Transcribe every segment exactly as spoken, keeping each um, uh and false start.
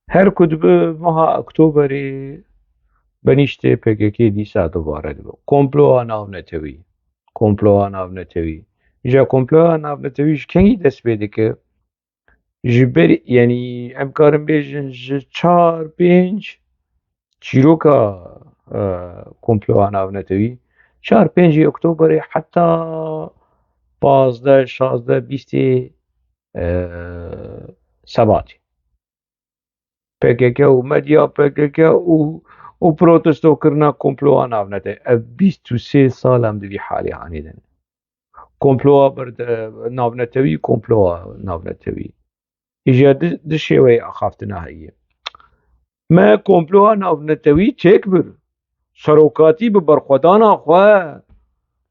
Her ku dibe meha Oktoberê benîştê P K K dîsa dubare dibe. Komploya navnetewî. Komploya navnetewî. Îja komploya navnetewî ji kengî dest pê dike? Ji ber, yanî em karin bêjin ji çar pênc çîroka, e, komploya navnetewî, çar pêncî Oktoberê heta pazdeh, şazdeh, bîstê, e, Sebatê. P K K û medya P K K û, û protestokirina komploya navnetewî. Ev bîst û sê sal em di vî halê hanê de ne. Komploya berde, navnetewî, komploya navnetewî. Îja di, di şêweyê axaftina heye. Me komploya navnetewî çêk bir. Serokatî bi berxwedana xwe,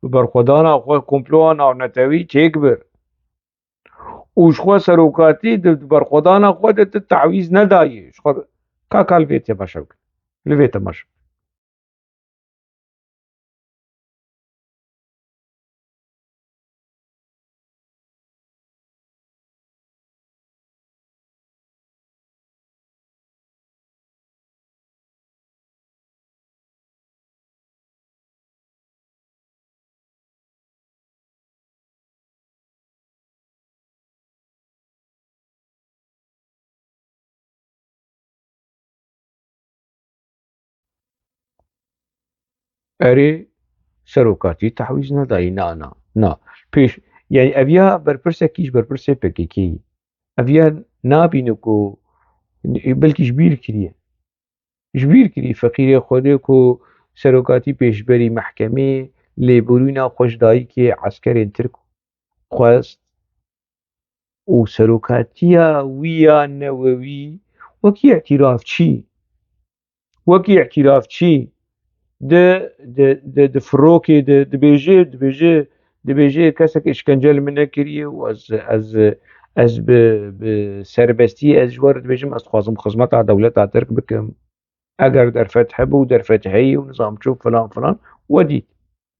bi berxwedana xwe komploya navnetewî çêk bir. Û ji xwe serokatî di, di berxwedana xwe de tu tawîz nedayê. Ji xwe ka, ka li vê temaşe bikin. Li vê temaşe bikin. Erê, serokatî tahwîz nedayî, na, na, na. Pêş, yani ev ya berpirsekî ji berpirsê P K K yî. Ev ya nabîne ku belkî ji bîr kiriye. Ji bîr kirî feqîrê Xwedê ku serokatî pêşberî mehkemê lêborîna xwe ji dayikê eskerên Tirk xwest û serokatiya wî ya newewî wekî îtîrafçî, wekî îtîrafçî di, di, di, di firokê di, dibêje, dibêje, dibêje kesek îşkence li min nekiriye û ez, ez, ez bi, bi serbestiyê ez ji we re dibêjim, ez dixwazim xizmeta dewleta Tirk bikim. Eger derfet hebe û derfet heye û nizam çi û filan filan, we dît.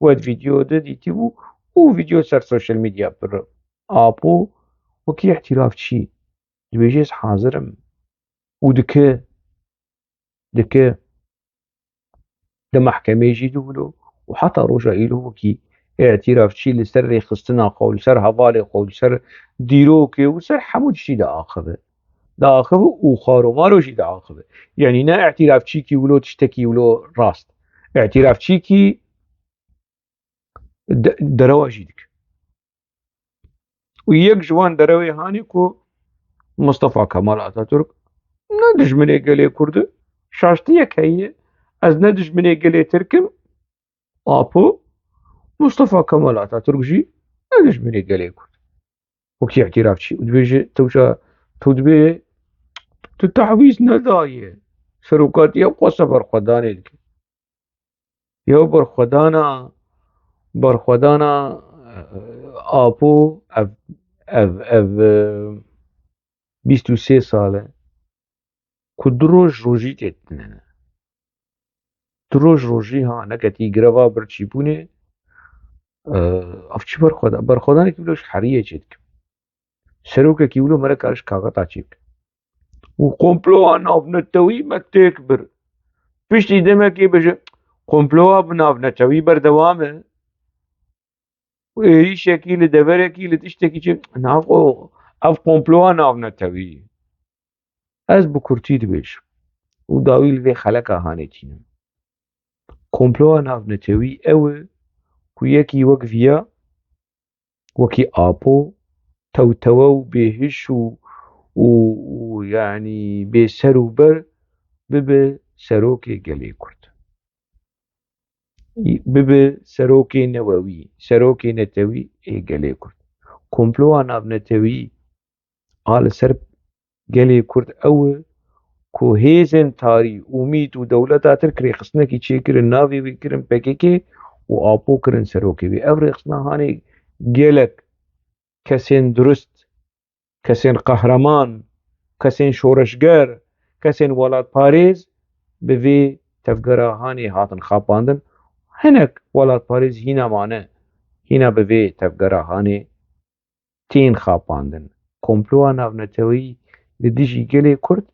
We di vîdeo de dîtî û, û vîdeo ser sosyal medya pir. Apo wekî îtîrafçî dibêje, ez hazir im. Û dike, dike. Di mehkemê jî di wilo û heta roja îro wekî îtîrafçî li ser rêxistina xwe û li ser hevalê xwe û li ser dîrokê û ser hemû tiştî diaxive. Diaxive û xwaromaro jî diaxive. Yanî ne îtîrafçîkî wilo tiştekî wilo rast. Îtîrafçîkî de-, derewa jî dike. Û yek ji wan derewê hanê ku Mustafa Kemal Atatürk ne dijminê gelê Kurd e, şaştiyek heye, ez ne dijminê gelê Tirk im, Apo, Mustafa Kemal Atatürk jî ne dijminê gelê Kurd. Wekî îtîrafçî. Û dibêje, tewşa, tu dibê, tu tahwîz nedaye. Serokatiya xwe seberxwedanê dike. Ya berxwedana, berxwedana, eh, Apo ev, ev, ev, eh, bîst û sê sal e ku du roj rojî tê dinene. Du roj rojî ha neketî greva birçîbûnê, eh, ev çi berxweda-, berxwedanekî wilo ji heriyê çêdikim. Serokekî wilo mere kar ji kaxeta çêbike. Û komploya navnetewî me têk bir. Piştî demekê bêje, komploya bi navnetewî berdewam e. Û êrîşekî li deverekî, li tiştekî çi, nav o, ev komploya navnetewî. Ez bi kurtî dibêjim. Û dawî li vê xeleka hanê tînim. Komploya navnetewî ew e ku yekî wek viya, wekî Apo, tewtewe û bêhiş û, û, û, yanî bêser û ber bibe serokê gelê Kurd. Bibe serokê newewî, serokê netewî ê gelê Kurd. Komploya navnetewî a li ser gelê Kurd ew e ku hêzên tarî, ûmîd û dewleta Tirk rêxistinekî çêkirin, navê wî kirin P K K û Apo kirin serokê wî. Ev rêxistina hanê gelek kesên durist, kesên qehreman, kesên şoreşger, kesên welatparêz bi vê tevgera hanê hatin xapandin. Hinek welatparêz hîna mane, hîna bi vê tevgera hanê tên xapandin. Komploya navneteweyî li dijî gelê Kurd